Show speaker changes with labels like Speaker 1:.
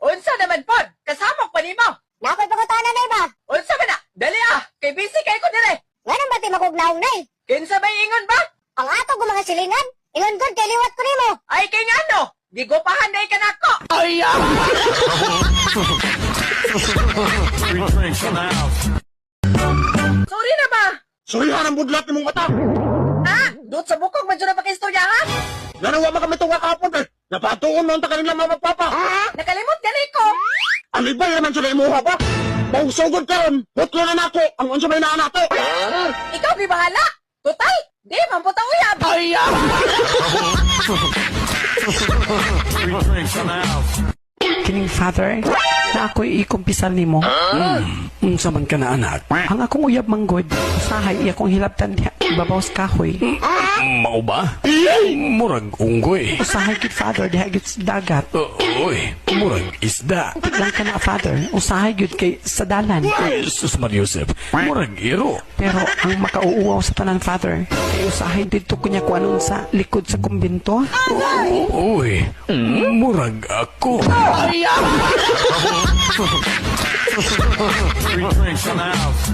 Speaker 1: Unsa naman pod? Kasamok pa nimo.
Speaker 2: Naa ko'y pangutana, Nay, ba?
Speaker 1: Unsa man na? Dali ah, kay busy kay ko dire.
Speaker 2: Nganong ba ti makugnaong, Nay?
Speaker 1: Kinsa bay ingon ba?
Speaker 2: Ang ato ko mga silingan, ingon gud kay liwat ko nimo.
Speaker 1: Ay kay ngano? Gigupahan day ka nako.
Speaker 3: Free drinks in the house.
Speaker 1: Sorry na ba?
Speaker 4: Surihan ang budlat nimong mata.
Speaker 1: Ah, doot sa bukog man jud na pakistorya ha.
Speaker 4: Nanawa man kami tuwa kahapon eh. Napatuon man ta kanila mama papa.
Speaker 1: Nakalimot gani ko.
Speaker 4: Alibay naman sila imuha ba? Mausugod karon, putlo na nako ang unsa may naa nato.
Speaker 1: Ikaw di bahala. Total, di man po ta uyab.
Speaker 3: Free drinks in the house.
Speaker 5: Kining father, na ako'y ikumpisal nimo.
Speaker 6: Unsa man ka na, anak?
Speaker 5: Ang akong uyab manggod, usahay iya kong hilabtan diha, ibabaw sa kahoy.
Speaker 6: Mao ba? Murag unggoy.
Speaker 5: Usahay gid, father, diha gid sa dagat.
Speaker 6: Uy, murag isda.
Speaker 5: Lang ka na, father, usahay gid kay sa dalan.
Speaker 6: Ay, sus Mariusep, murag iro.
Speaker 5: Pero ang makauuaw sa tanan, father, kay usahay didto ko niya kuanon sa likod sa kumbinto.
Speaker 6: Uy, murag ako.
Speaker 3: Free drinks in the house.